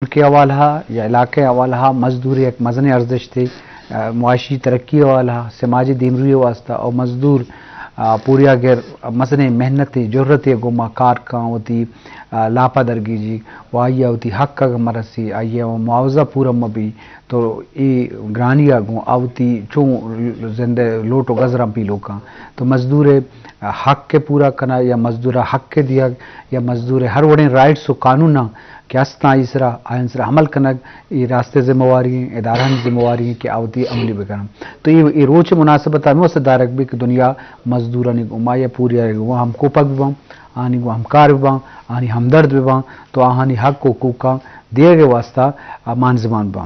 ملک ءِ حوالہ ءَ یا علاقہ ءِ حوالہ ءَ مزدور یک مزنیں ارزشتے، آ، معاشی ترقی ءِ حوالہ ءَ، سماجی دیمروئی ءِ واستہ او مزدور، آ، پوریاگر مزنیں محنتے، جرتے گوما کار کاں، وتی، آ، لاپا درگیجی و آئی ءَ وتی حق اگاں مرسی، آئی ءَ معاوضہ پورا مبی تو اے گرانی ءَ گوں آ وتی چوں زند ءِ لوٹ و گزراں پیلو کاں۔ تو مزدور ءِ حق ءِ پورا کنگ یا مزدور ءَ حق ءِ دیگ یا مزدور ءِ ہر وڑیں رائٹس و قانوناں کہ استاں آئی سرا، آیان سرا عمل کنگ، اے راستیں ذمہ واری ایں، ادارہانی ذمہ واری ایں کہ آ وتی عملی بکناں۔ تو اے، اے روچ ءِ مناسبت ءَ ہمے واسطہ دارگ بی کہ دنیا مزدورانی گوما یا پوریاگر گوما ہم کوپگ بباں، آہانی گوں ہمکار بباں، آہانی ہمدرد بباں، تو آہانی حق و حقوقاں دیگ ءِ واستہ، آ، مان زمان بباں۔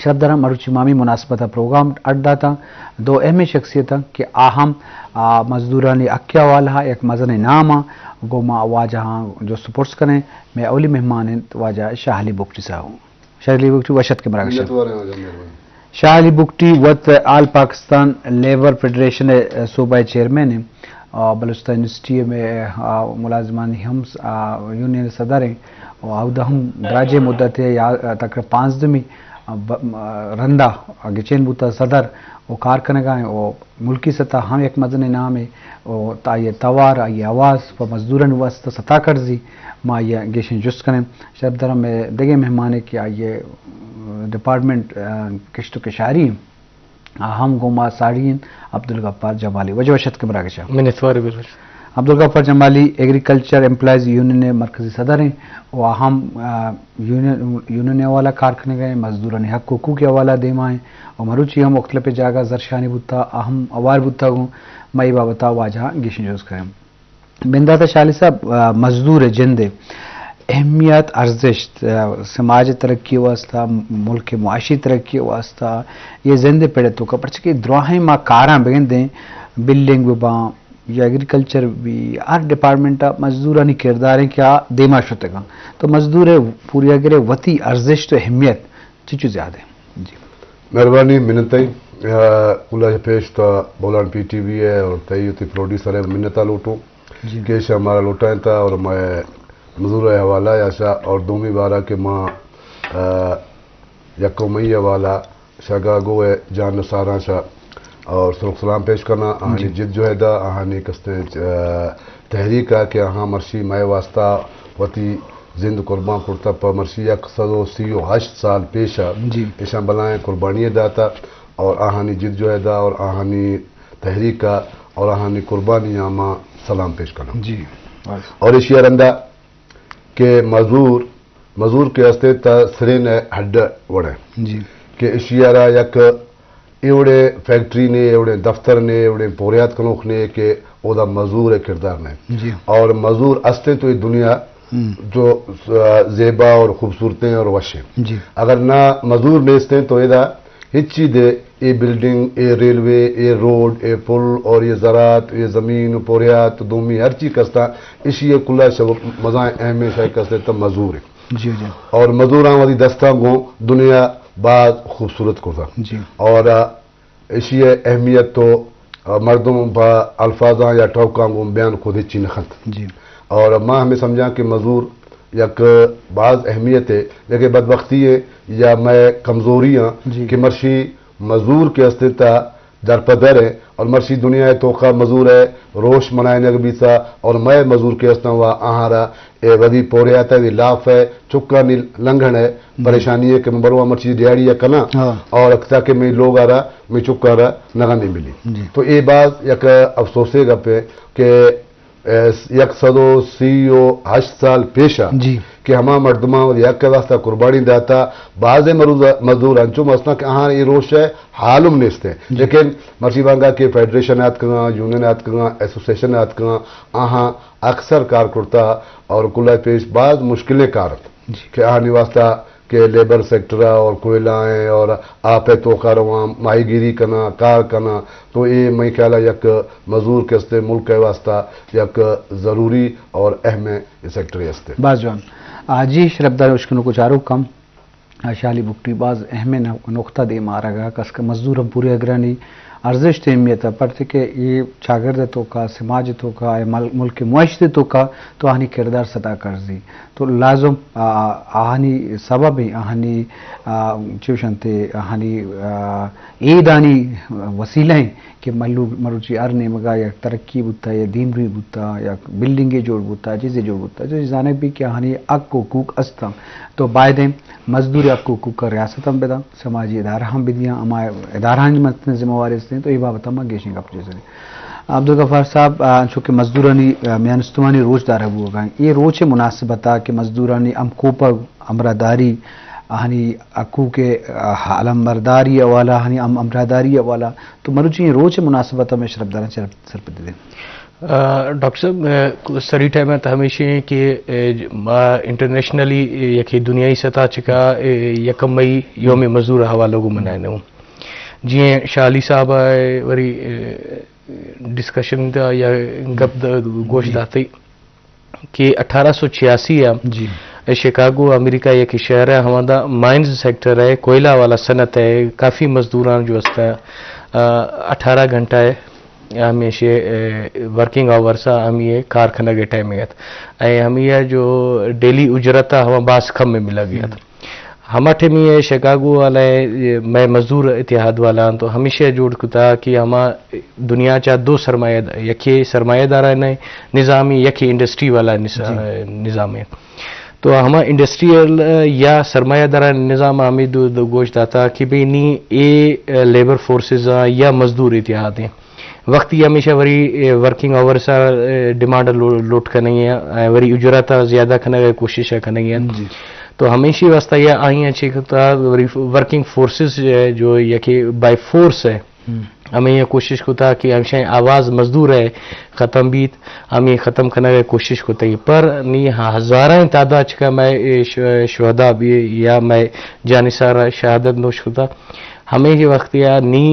شرپداراں، مروچی ما ہمے مناسبت ءَ پروگرام اڈ داتاں دو اہمیں شخصیتاں کہ آ ہم، آ، مزدورانی حق ءِ حوالہ ءَ یک مزنیں نام آں، گوں ما واجہاں جست و پرس کنیں۔ مئے اولی مہمان انت واجہ شاہ علی بگٹی صاحب۔ شاہ علی بگٹی، وش اتکے مراگش ءَ۔ منتوار ایں واجہ، مہربانی۔ شاہ علی بگٹی وت آل پاکستان لیبر فیڈریشن ءِ صوبہ ءِ چیئرمین ایں، آ، بلوچستان یونیورسٹی ءِ مئے، آ، ملازمانی ہم س-، آ، یونین ءِ صدر ایں و اودا ہم دراجیں مدت ءَ یا تقریباً پانزدہمی، آ، ب-، آ، رندا گچین بوتا صدر و کار کنگا ایں و ملکی سطح ہم یک مزنیں نامے و آئی ءِ توار، آئی ءِ آواز پہ مزدورانی واستہ ستا کرزی، ما آئی ءَ گیشیں جست کنیں۔ شرپداراں، مئے دگہ مہمانے کہ آئی ءِ ڈپارٹمنٹ، آ، کشت و کشاری ایں، آ ہم گوں ما ساڑی انت، عبدالغفار جمالی۔ واجہ وش اتکے مراگش ءَ۔ منتوار بلوچ۔ عبدالغفار جمالی ایگریکلچر امپلائز یونین ءِ مرکزی صدر ایں و آ ہم، آ، یونین، یونین ءِ حوالہ ءَ کار کنگا ایں، مزدورانی حق و حقوق ءِ حوالہ ءَ دیما ایں و مروچی ہم مختلف جاگہ زرشانی بوتا، آ ہم ہوار بوتا گوں، ما اے بابت ءَ واجہاں گیشیں جست کنیں۔ بندات ءَ شاہ علی صاحب، آ، مزدور ءِ جند ءِ اہمیت، ارزشت، آ، سماج ءِ ترقی ءِ واستہ، ملک ءِ معاشی ترقی ءِ واستہ، اے زند ءِ پڑ ءِ توکا، پرچہ کہ دراہیں ما کاراں بگندیں، بلڈنگ بباں یا ایگریکلچر بی، ہر ڈپارٹمنٹ ءَ مزدورانی کردار ایں کہ آ دیما شتگاں۔ تو مزدور ءِ پوریاگر ءِ وتی ارزشت و اہمیت چنچو زیادہ ایں؟ جی۔ مہربانی، منت ایں۔ آ، کل ءَ پیش تو بولان پی ٹی وی ءِ اور تئی وتی پروڈیوسر ءِ منت ءَ لوٹوں جی۔ کہ ایشاں مارا لوٹائینتا اور مئے مزور ءِ حوالہ ءَ آشا اور دومی بارا کہ ما، آ، یکم مئی ءِ حوالہ شگاگو ءِ جان نثاراں شا اور سرخ سلام پیش کناں، آہانی جی۔ جد جہد ءَ، آہانی کستیں، آ، تحریک ءَ کہ آہاں مرشی مئے واستہ وتی زند قربان کرتا، پہ مرشی یک سد و سی و ہشت سال پیش ءَ جی۔ ایشاں بلائیں قربانی ءَ داتا اور آہانی جد جہد ءَ اور آہانی تحریک ءَ اور آہانی قربانی ءَ ما سلام پیش کناں۔ جی۔ اور ایشی ءَ رندا کہ مزور، مزور کہ استے تا سرین ءِ ہڈ وڑیں جی۔ کہ ایشی ءَ را یک ایوڑے فیکٹری نے، ایوڑے دفتر نے، ایوڑے پوریات کنوخ نے کہ اودا مزور ءِ کردار نے۔ جی۔ اور مزور استے تو یہ دنیا ہم۔ جو، آ، زیبا اور خوبصورتیں اور وشیں۔ جی۔ اگر نہ مزور نیستیں تو ادا ہچی دے اے بلڈنگ، اے ریلوے، اے روڈ، اے پل اور یہ زراعت، یہ زمین، پوریات، دومی ہر چی کستا، ایشی ءِ کلا شب مزائیں اہمیں شے کستے تا مزور ایں۔ جی، جی۔ اور مزوراں وتی دستاں گوں دنیا باز خوبصورت کرتا۔ جی۔ اور، آ، ایشی ءِ اہمیت تو، آ، مردم پہ الفاظاں یا ٹوکاں گوں بیان کت ہچی نہ کنت۔ جی۔ اور ما ہمیں سمجھاں کہ مزور یک باز اہمیت ایں، لیکن بدبختی ایں یا مئے کمزوری آں جی۔ کہ مرشی مزور کہ استے تا درپدر ایں اور مرشی دنیا ءِ توکا مزور ءِ روش منائینگ بیتا اور مئے مزور کہ استاں وا آہاں را اے ودی پوریات ءِ، ودی لاف ءِ، چکانی لنگھن ءِ جی۔ پریشانی ایں کہ من برواں مرچی دیہاڑی ءَ کناں ہاں۔ اور تاکہ مئے لوگ ءَ را، مئے چکاں را نغندی ملی۔ جی۔ تو اے باز یک افسوسے گپ ایں کہ یک سد و سی و ہشت سال پیش ءَ جی۔ کہ ہما مردماں وتی حق ءِ واستہ قربانی داتا، بازیں مروز-، مزدور انچو مستاں کہ آہاں اے روش ءِ حال ہم نیست ایں۔ جی۔ لیکن مرچی بانگا کہ فیڈریشن آتکگاں، یونین آتکگاں، ایسوسیشن آتکگاں، آہاں اکثر کار کرتا اور کل ءَ پیش باز مشکلیں کار انت جی۔ کہ آہانی واستہ کہ لیبر سیکٹر ءَ اور کوئلہ ایں اور آپ ءِ توکا رواں، ماہی گیری کناں، کار کناں، تو اے مئے خیال ءَ یک مزور کہ استے ملک ءِ واستہ یک ضروری اور اہمیں سیکٹرے استے۔ باز جوان۔ آ، جی شرپدار اشکنوکو چاروکاں، آ، شاہ علی بگٹی باز اہمیں ن-، نقطہ دیم آرگا، کس کہ مزدور ہم پوریاگرانی ارزشت اہمیت ء، پرچہ کہ اے چاگرد ء توکا، سماج ء توکا، اے مل-، ملک ء معیشت ء توکا تو آہانی کردار ستا کرزی۔ تو لازم، آ، آہانی سبب ہیں، آہانی، آ، چوشنتے، آہانی، آ، ایدانی وسیلہ ہیں کہ ملو-، مروچی ہر نیمگا یا ترقی بوتا، یا دیمروی بوتا، یا بلڈنگے جوڑ بوتا، چیزے جوڑ بوتا۔ تو زانگ بھی کہ آہانی حق و حقوق استاں۔ تو باید ہیں مزدور حق و حقوق کا ریاست ہم بداں۔ سماجی ادارہ ہم بدیاں، ہما ادارہانی مستریں ذمہ واری است انت، تو اے بابت ہم ما گیشیں گپ جیسریں۔ عبدالغفار صاحب، آ، انچو کہ مزدورانی، آ، میان استمانی روچ دارگ بوگا انت، اے روچ ء مناسبت ء کہ مزدورانی ہم کوپگ، ہمراہداری، آہانی حقوق ء، آ، علمبرداری حوالہ، آہانی ہم-، ہمراہداری حوالہ، تو مروچی اے روچ ء مناسبت ء مئے شرپداراں چہ سرپدی دیں۔ آ، ڈاکٹر صاحب، آ، سری ٹائم ء تو ہمیشہ ہیں کہ، آ، ما انٹرنیشنلی، آ، یکے دنیائی سطح چکا، آ، یکم مئی یوم مزدور ء حوالہ گوں منائینوں۔ جی شاہ علی صاحب ء وری، آ، ڈسکشن دا یا گپ دا گوش جی۔ داتی کہ اٹھارہ سو چھیاسی ء جی۔ شکاگو امریکہ یک شہر ہے، ہماندا مائنز سیکٹر ہے، کوئلہ والا صنعت ہے، کافی مزدوراں جو است ہے، آ، اٹھارہ گھنٹہ ہے، ہمیشہ، آ، ورکنگ آورز ہے، ہمیں کار کنگ ٹائم ہے۔ اے ہمیں جو ڈیلی اجرت ہے، ہم باز کم میں ملا گیا تھا۔ ہما ٹائمی ء شکاگو والا ء مئے مزدور اتحاد والا انت تو ہمیشہ جوڑ کتا کہ ہما دنیا چا دو سرمایہ د-، یکے سرمایہ دارانہ نظامی، یکے انڈسٹری والا نس-، جی۔ نظام ہے۔ تو ہما انڈسٹریل یا سرمایہ دارانہ نظام ہمیں دو، دو گوش داتا کہ بھئی نی اے لیبر فورسز آں یا مزدور اتحاد ہیں۔ وقتی ہمیشہ وری، اے، ورکنگ آورز ء، اے، ڈیمانڈ ء لو-، لوٹ کنگ ء، اے، وری اجرت ء زیادہ کنگ ء کوشش ء کنگ ء۔ جی۔ تو ہمیشی واسطہ یا آئی ء چی کتا وری ورکنگ فورسز، اے، جو یکے بائی فورس ہے، ہم۔ ہمیں یہ کوشش کتا کہ ہمیشہ آواز مزدور ہے ختم بیت، ہمیں ختم کنگ ء کوشش کتا۔ پر نی ہزاراں تعداد چکا میں، اے، ش-، شہدا بھی یا میں جانثار شہادت نوش کتا۔ ہمیں یہ وقت یا نی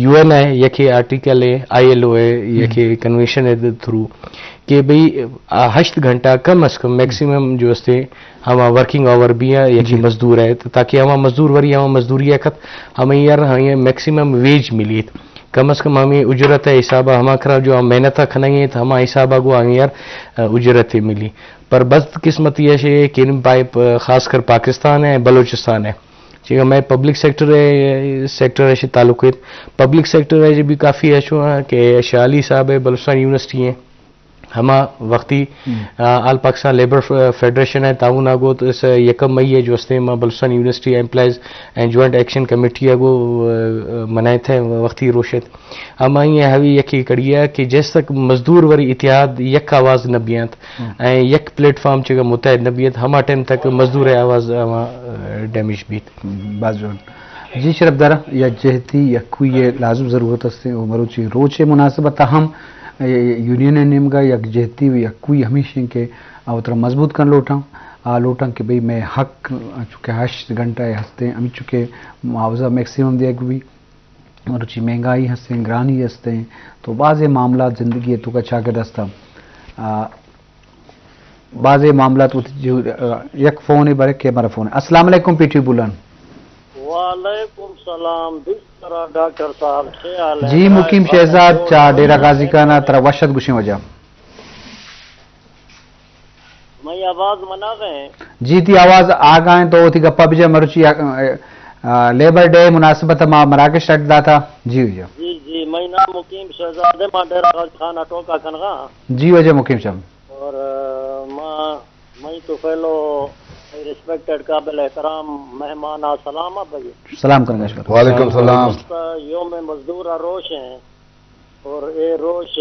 یو این ہے، یکے آرٹیکل ہے، آئی ایل او ہے، یکے کنونشن ہے تھرو کہ بھئی، آ، ہشت گھنٹہ کم از کم میکسیمم جو استے ہما ورکنگ آور بھی ہے، یکے جی۔ مزدور ہے، تو تاکہ ہما مزدور وری ہما مزدوری ہے کت، ہمیں یار ہمیں میکسیمم ویج ملیت، کم از کم ہمیں اجرت ہے حساب ہما کرا جو ہم محنت کنگے تو ہما حساب گو ہمیں یار، آ، اجرت ملی۔ پر بدقسمتی ہے کہ پائپ، خاص کر پاکستان ہے، بلوچستان ہے، چیکہ مئے پبلک سیکٹر ء، سیکٹر ء تعلق ایت۔ پبلک سیکٹر ء بھی کافی ایشو ہیں کہ شاہ علی صاحب ء بلوچستان یونیورسٹی ہیں۔ ہما وقتی، ہم۔ آ، آل پاکستان لیبر ف-، فیڈریشن ء تعاون ء گو تو اس یکم مئی ء جو استے ما بلوچستان یونیورسٹی امپلائز اینڈ جوائنٹ ایکشن کمیٹی ء گو، آ، منائے تھے وقتی روشت۔ ہمائی ء ہوی یکے کڑی ء کہ جس تک مزدور وری اتحاد یک آواز نہ بیانت، ہم۔ ایں یک پلیٹ فارم چگا متحد نہ بیت، ہما ٹائم تک مزدور ء آواز ہما، ڈیمیج بیت۔ ہم، باز جوان۔ جی شرف دارا، یک جہتی، یک کوئی ء لازم ضرورت است و مروچی روچ ء مناسبت ء ہم، اے، یونین ء نیمگا یک جہتی و یک کوئی ہمیش انت کہ آ وترا مضبوط کن لوٹاں، آ لوٹاں کہ بھئی مئے حق چونکہ ہشت گھنٹہ ء ہستیں، ہمینچو کہ معاوضہ میکسیمم دیگ بی۔ مروچی مہنگائی ہستیں، گرانی ہستیں، تو بازیں معاملات زندگی ء توکا چاگرد ہستاں۔ آ، بازیں معاملات وتی جو، آ، یک فونے برے کہ ہمارا فون ہے۔ السلام علیکم پی ٹی وی بولان۔ وعلیکم سلام، بسترا ڈاکٹر صاحب، چے حال ہے؟ جی، مقیم شہزاد چا ڈیرہ غازی خان ء ترا وش ات گوشیں وجہ۔ مئی آواز مناغ ہیں۔ جی، تی آواز آگا ہیں تو تی گپا بجا مروچی، آ، آ، لیبر ڈے مناسبت ما مراگش اڈ داتا۔ جی، جی۔ جی، جی، مئی نام مقیم شہزاد ہے، ما ڈیرہ غازی خان ٹوکا کنغا۔ جی، وجہ مقیم صاحب۔ اور، آ، ما، مئی تو پہلو ریسپیکٹڈ قابل احترام مہمان آ سلام آ بھائی۔ سلام کرنا شکر۔ وعلیکم سلام۔ یوم مزدور آ روش ہیں۔ اور اے روش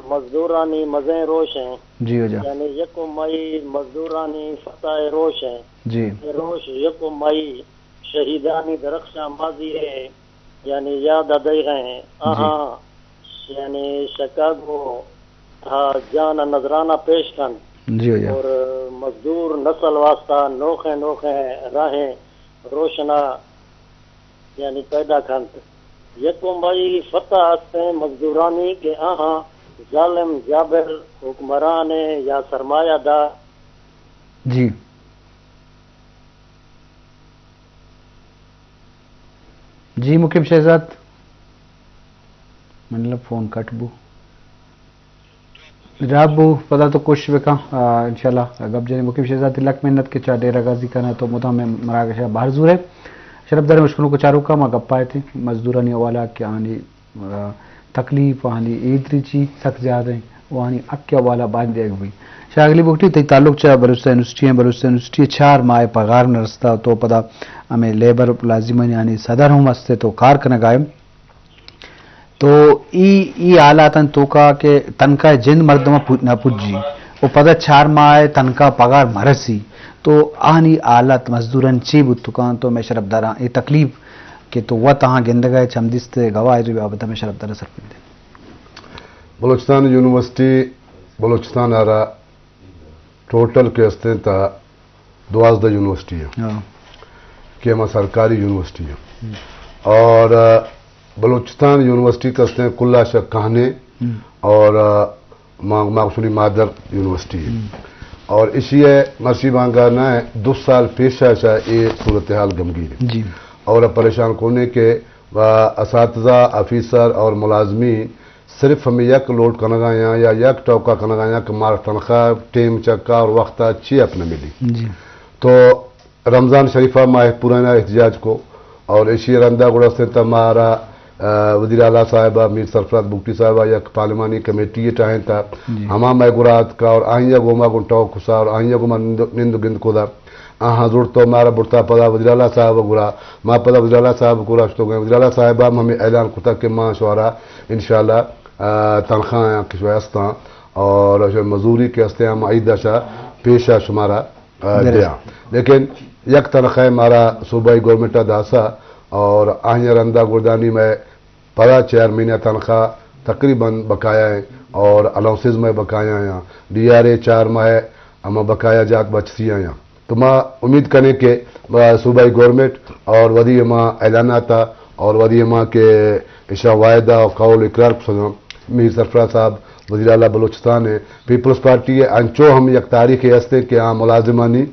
مزدورانی مزیں روش ہیں۔ جی ہو جا۔ یعنی یکم مئی مزدورانی فتح روش ہیں۔ جی۔ اے روش یکم مئی شہیدانی درخشاں بازی ہے، یعنی یاد آ دئیغ ہیں۔ جی۔ آہاں، یعنی شکاگو تھا جان نذرانہ پیش کن۔ جی ہو جا۔ اور مزدور نسل واسطہ نوخیں نوخیں راہیں روشنا یعنی پیدا کنت۔ یکم بھائی فتح ہستیں مزدورانی کہ آہاں ظالم جابر حکمران یا سرمایہ دار۔ جی۔ جی مقیم شہزاد۔ منی فون کٹ بو۔ ڈراپ بو، پدا تو کوشش بکن۔ آ، انشاءاللہ گپ جنیں۔ مقیم شہزاد، لک منت کہ چا ڈیرہ غازی کنا تو مدام مراگش بہر زورے۔ شرف داریں مشکلوں کو چاروکا ما گپا ایتیں مزدورانی حوالہ کہ آنی، آ، تکلیف، آنی ایدری چی سک زیادہ ہیں، و آنی حق کے حوالہ باندھ دیگ بھی۔ شاہ اگلی بکٹی تئی تعلق چا بلوچستان یونیورسٹی ہیں، بلوچستان یونیورسٹی چار ماہ پگار نرستا تو پدا ہمیں لیبر لازمانی آنی صدر ہم ہستے تو کار کنگائے۔ تو ای، ای حالاتاں توکا کہ تنخواہ جند مردم پو-، نہ پجی و پدا چار ماہ تنخواہ پگار مرسی، تو آنی حالت مزدوران چی بوتکان؟ تو میں شرف داراں اے تکلیف کہ تو وت آہاں گندگا ہے، چمدست گواہ ہے، تو بابت میں شرف داراں سرپد دے۔ بلوچستان یونیورسٹی بلوچستان آرا ٹوٹل کہ استیں تا دوازدہ یونیورسٹی ہیں ہاں۔ کہ ہما سرکاری یونیورسٹی ہیں۔ ہم۔ اور، آ، بلوچستان یونیورسٹی کہ استیں کلا شا کہنے ہم۔ اور، آ، ما، ما گوشنی مادر یونیورسٹی ہیں۔ ہم۔ اور اشی ہے مرشی بانگا نہ ہے، دو سال پیشا شا اے صورتحال گمگین ہے۔ جی۔ اور پریشان کونے کہ، آ، اساتذہ، آفیسر اور ملازمین صرف ہمیں یک لوٹ کنگا یا، یا یک ٹوکا کنگا یا کہ مارا تنخواہ ٹیم چکا اور وقتا چی اپ نہ ملی۔ جی۔ تو رمضان شریفہ ماہ پورانا احتجاج کو اور ایشی رندا گڑا سے تا مارا، آ، وزیر اعلیٰ صاحبہ، میر سرفراز بگٹی صاحبہ یک پارلیمانی کمیٹی ٹاہیں تا جی۔ ہما مئے گرات کا اور آئیا گوما گن ٹوک کسا اور آئیا گوما نند، نند گند کو دا۔ آہاں زڑتو مارا برتا پدا وزیر اعلیٰ صاحب گرا، ما پدا وزیر اعلیٰ صاحب گرا شتو گئے۔ وزیر اعلیٰ صاحب ہم ہمیں اعلان کتا کہ ما شعرا انشاءاللہ، آ، تنخواہ آیاں کہ شوئے استاں اور شوئے مزوری کہ استیں ہم عیدہ شا پیشا شمارا، آ، درست۔ دیاں۔ لیکن یک تنخواہ مارا صوبائی گورنمنٹ داسا اور آہی رندا گردانی میں پدا چار مہینہ تنخواہ تقریباً بقایا ہیں اور الاؤنسز میں بقایا ہیں، ڈی آر اے چار ماہ ہما بقایا جات بچتی ہیں۔ تو ما امید کنیں کہ، آ، صوبائی گورنمنٹ اور ودی ہما اعلانات اور ودی ہما کہ اشا وعدہ اور قول اقرار پسگاں، میر سرفراز صاحب وزیر اعلیٰ بلوچستان ہے، پیپلز پارٹی ہے، انچو ہم یک تاریخ ہستے کہ آ ملازمانی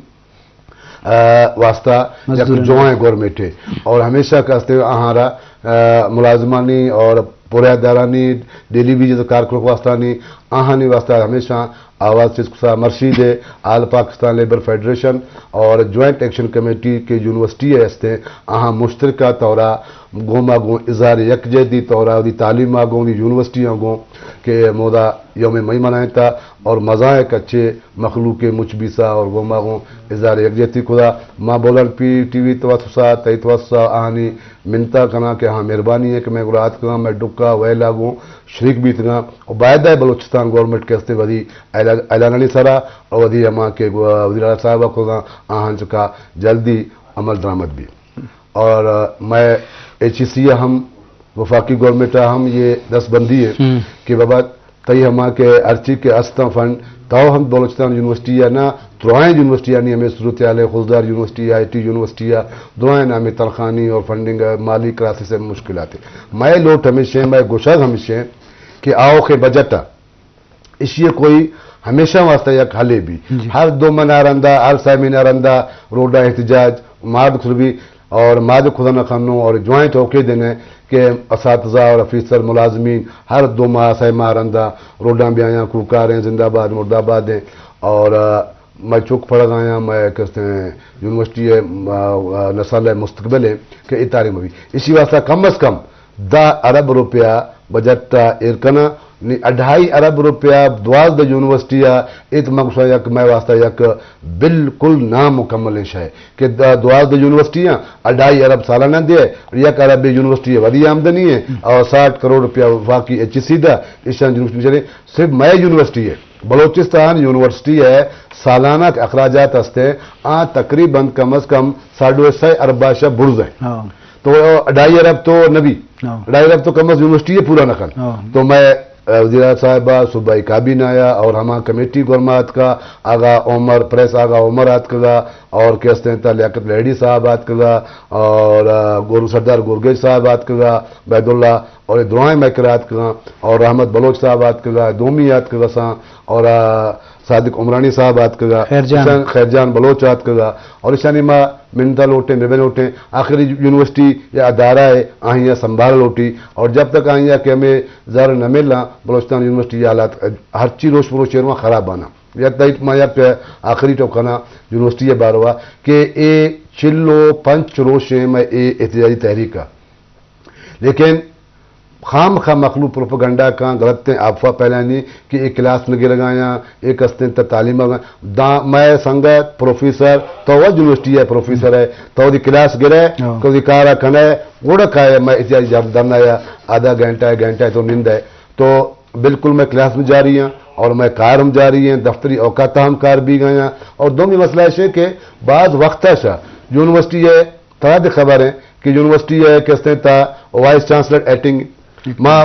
آ، واسطہ یک مزدورانی۔ جوائیں گورنمنٹ ہے اور ہمیشہ کہ ہستے آہارا، آ، ملازمانی اور پورہ دارانی، ڈیلی ویجز کارکنوں واسطہ نی، آہانی واسطہ ہمیشہ آواز چیز کسا مرشید ہے، آل پاکستان لیبر فیڈریشن اور جوائنٹ ایکشن کمیٹی کے یونیورسٹی ہے ہستے، آہاں مشترکہ طورا گوما گوں اظہار یکجہتی طورا دی تعلیم آ گوں دی یونیورسٹی آ گوں کہ مودا یوم مئی منائیں تا اور مزائیں کچے مخلوق مچ بیسا اور گوما گوں اظہار یکجہتی کھدا۔ ما بولن پی ٹی وی توسسا، تئی توسسا آہانی منتا کناں کہ ہاں مہربانی ہے کہ میں گڑا آتکگاں، میں ڈکا ویلا گوں شریک بیتگاں۔ اور باید ہے بلوچستان گورنمنٹ کے استے ودی اعلان، اعلانانی سرا اور ودی ہما کہ گو-، وزیر اعلیٰ صاحب کھداں آہان چکا جلدی عمل درآمد بھی۔ اور، آ، میں ایچ ای سی ہم وفاقی گورنمنٹ ہم یہ دست بندی ہے ہم۔ کہ بابا تئی ہما کہ ہرچی کہ استاں فنڈ، تو ہم بلوچستان یونیورسٹی یا نہ، درائیں یونیورسٹی یعنی ہمیں صورتحال ہے، خضدار یونیورسٹی، آئی ٹی یونیورسٹی یا درائیں نامی تنخانی اور فنڈنگ ہے، مالی کرائسس ہے، مشکلات ہے۔ میں لوٹ ہمیشہ، میں گوشگ ہمیشہ کہ آؤ کہ بجٹ ہے، اشی کوئی ہمیشہ واسطہ یک حلے بھی۔ جی۔ ہر دو مہینہ رندا، ہر سہ مہینہ رندا روڈا احتجاج، مارد خربی اور ماد خدا نہ خنو اور جوائنٹ ہوکے دینے کہ اساتذہ اور آفیسر ملازمین ہر دو ماہ سہ ماہ رندا روڈاں بھی آیاں، کوکار ہیں، زندہ باد، مردہ باد ہیں۔ اور، آ، میں چوک پڑھگ آیاں، میں کہتے ہیں یونیورسٹی ہے، آ، آ، نسل ہے، مستقبل ہے کہ اتاری میں بھی اسی واسطہ کم از کم دہ ارب روپیہ بجٹ ءَ ایر کناں، نی اڈھائی ارب روپیہ دوازدہ یونیورسٹی ءَ ایت، مگسا یک مئے واسطہ یک بالکل نامکملیں شے کہ د-، دوازدہ یونیورسٹیاں اڈھائی ارب سالانہ دے اور یک ارب یونیورسٹی ءِ ودی آمدنی ہے اور ساٹھ کروڑ روپیہ وفاقی ایچ ای سی دا، ایشاں یونیورسٹی چلے۔ صرف مئے یونیورسٹی ہے، بلوچستان یونیورسٹی ہے، سالانہ اخراجات ہستے، آ تقریباً کم از کم ساڑھے سئے اربا شہ برز ہیں۔ ہاں۔ تو اڈھائی ارب تو نبی، ہاں۔ اڈھائی ارب تو کم از یونیورسٹی ہے پورا نہ کن۔ ہاں۔ تو میں، اے، وزیر اعظم صاحب، صوبائی کابینہ آیا اور ہما کمیٹی گورما آتکا، آغا عمر، پریس آغا عمر آتکگا اور کہ استیں تا لیاقت لہڑی صاحب آتکگا اور، اے، گورو سردار گورگیج صاحب آتکگا، عبید اللہ اور درائیں مکر آتکگا اور رحمت بلوچ صاحب آتکگا، دومی آتکگا ساں اور، اے، صادق عمرانی صاحب آتکگا، خیر جان۔ ایشان خیر جان بلوچ آتکگا، اور ایشانی ما منتا لوٹیں، مبے لوٹیں، آخری یونیورسٹی یا ادارہ ہے، آہیا سنبھال لوٹی، اور جب تک آہیا کہ ہمیں زر نہ ملا، بلوچستان یونیورسٹی حالات ہرچی روش بروش ایرواں خراب آنا۔ یک دائیت ما یک آخری ٹوکنا یونیورسٹی باروا کہ اے چل و پنچ روشیں میں اے احتجاجی تحریک، لیکن خام خواہ مخلوق پروپیگنڈا کاں، غلطیں افواہ پھیلانی کہ اے کلاس نہ گرگایاں، اے کستیں تا تعلیم اگاں۔ داں مئے سنگت پروفیسر، تو وت یونیورسٹی ہے پروفیسر ہے، تو دی کلاس گرے، ہاں۔ تو دی کارا کنے، گوڑا کائے مئے احتجاجی جب دھرنا یا آدھا گھنٹہ ہے، گھنٹہ ہے تو نند ہے۔ تو بالکل مئے کلاس ہم جاری ہیں اور مئے کار ہم جاری ہیں، دفتری اوقات ہم کار بھی گئے ہیں۔ اور دومی مسئلہ ایسے کہ بعض وقت ایسا یونیورسٹی ہے، ترا دی خبر ہے کہ یونیورسٹی ہے کہ استیں تا وائس چانسلر ایٹنگ۔ ما، آ،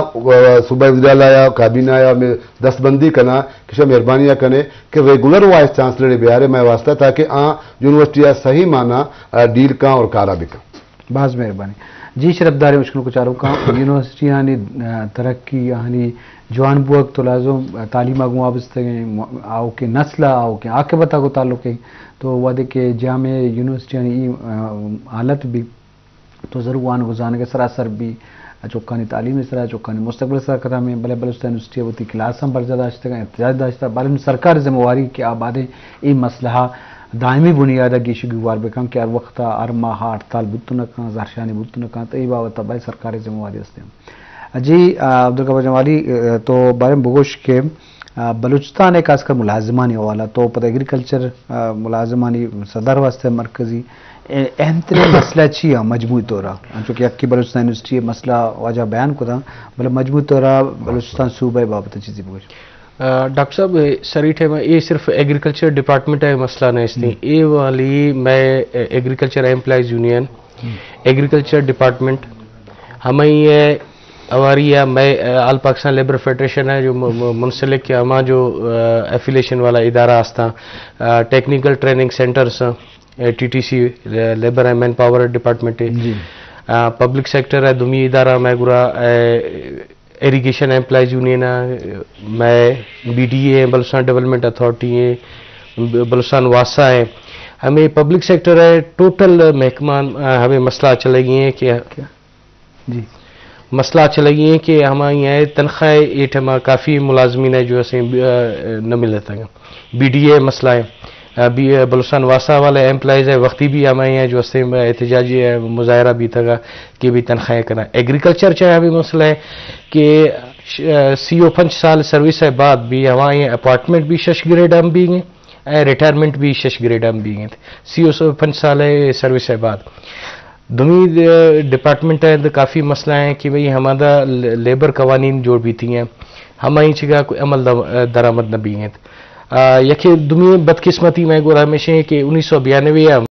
صوبہ وزیراعلیٰ یا کابینہ یا میں دست بندی کنا کہ شا مہربانی کنے کہ ریگولر وائس چانسلر بیارے میں واسطہ، تاکہ آ یونیورسٹی آ صحیح معنی، آ، ڈیل کاں اور کارا بکاں۔ باز مہربانی۔ جی شرفداریں مشکل کو چاروں کاں، یونیورسٹیانی، آ، ترقی، آہانی جوان بوگ تو لازم، آ، تعلیم آگوں وابستہ ہیں، آؤ کے نسل آؤ کے عاقبت آگوں تعلق ہے۔ تو وعدے کہ جامع یونیورسٹیانی ای، آ، حالت بھی تو ضرور وان گزانگ سراسر بھی چکانی تعلیم سرا، چکانی مستقبل سرا کتامیں، بلے بلوچستان یونیورسٹی وتی کلاس ہم برجا داشتگا، احتجاج داشتہ، بلے سرکار ذمہ واری کہ آبادیں اے مسئلہ دائمی بنیاد گیشی گوار بکن کہ ہر وقت ہر ماہ ہڑتال بوت نہ کن، زہرشانی بوت نہ کن، تو اے بابت بھائی سرکار ذمہ واری است۔ جی، آ، عبدالقادر جمالی، آ، تو بارے بگوش کہ آ، بلوچستان ء خاص کر ملازمانی حوالہ تو پدا ایگریکلچر، آ، ملازمانی صدر واسطہ مرکزی، اے، اہم ترین مسئلہ چی ہے مجموعی طور پر؟ انچو کہ یکی بلوچستان یونیورسٹی مسئلہ واجہ بیان کتا، بلے مجموعی طور پر بلوچستان صوبہ بابت چیزی بگوش۔ آ، ڈاکٹر صاحب، اے سری ٹائم اے صرف ایگریکلچر ڈپارٹمنٹ ہے مسئلہ نہیں اس نے۔ اے والی میں، اے، ایگریکلچر ایمپلائیز یونین، ایگریکلچر ڈپارٹمنٹ، ہمیں یہ اواری یا میں، آل پاکستان لیبر فیڈریشن ہے جو م-، م-، منسلک کہ ہما جو، آ، ایفیلیشن والا ادارہ ہستاں، آ، ٹیکنیکل ٹریننگ سینٹرز ہیں، اے، ٹی ٹی سی، لیبر اینڈ مین پاور ڈپارٹمنٹ ہے۔ جی۔ آ، پبلک سیکٹر ہے، دومی ادارہ میں گرا، اے، ایریگیشن ایمپلائیز یونین ہے، میں بی ڈی اے، بلوچستان ڈیولپمنٹ اتھارٹی ہے، ب-، بلوچستان واسا ہے۔ ہمیں پبلک سیکٹر ہے، ٹوٹل محکمہ، آ، ہمیں مسئلہ چلے گئے ہیں کہ جی۔ مسئلہ چلے گئے ہیں کہ ہماری یہ تنخواہ ایٹما کافی ملازمین ہے جو اسے، آ، نہ ملتا ہے۔ بی ڈی اے مسئلہ ہے۔ آ، بی-، آ، بلوچستان واسا والے ایمپلائیز ہے، وقتی بھی ہمارے یہاں جو اسے احتجاجی، آ، مظاہرہ بھی تھا کہ بھی تنخواہیں کرنا۔ ایگریکلچر چاہے بھی مسئلہ ہے کہ ش-، آ، سی و پنچ سال سروس ہے بعد بھی ہمارے یہاں اپارٹمنٹ بھی شش گریڈ ہم بھی ہیں، اے ریٹائرمنٹ بھی شش گریڈ ہم بھی ہیں۔ سی و پنچ سال ہے سروس ہے بعد۔ دومی، آ، ڈپارٹمنٹ ہے، کافی مسئلہ ہیں کہ بھئی ہمارا ل-، لیبر قوانین جو بھی تھی ہیں، ہماری چگا کوئی عمل در-، درآمد نہ بھی ہیں۔ آ، یکے دومی بدقسمتی میں گورا ہمیشہ ہے کہ انیس سو بیانوے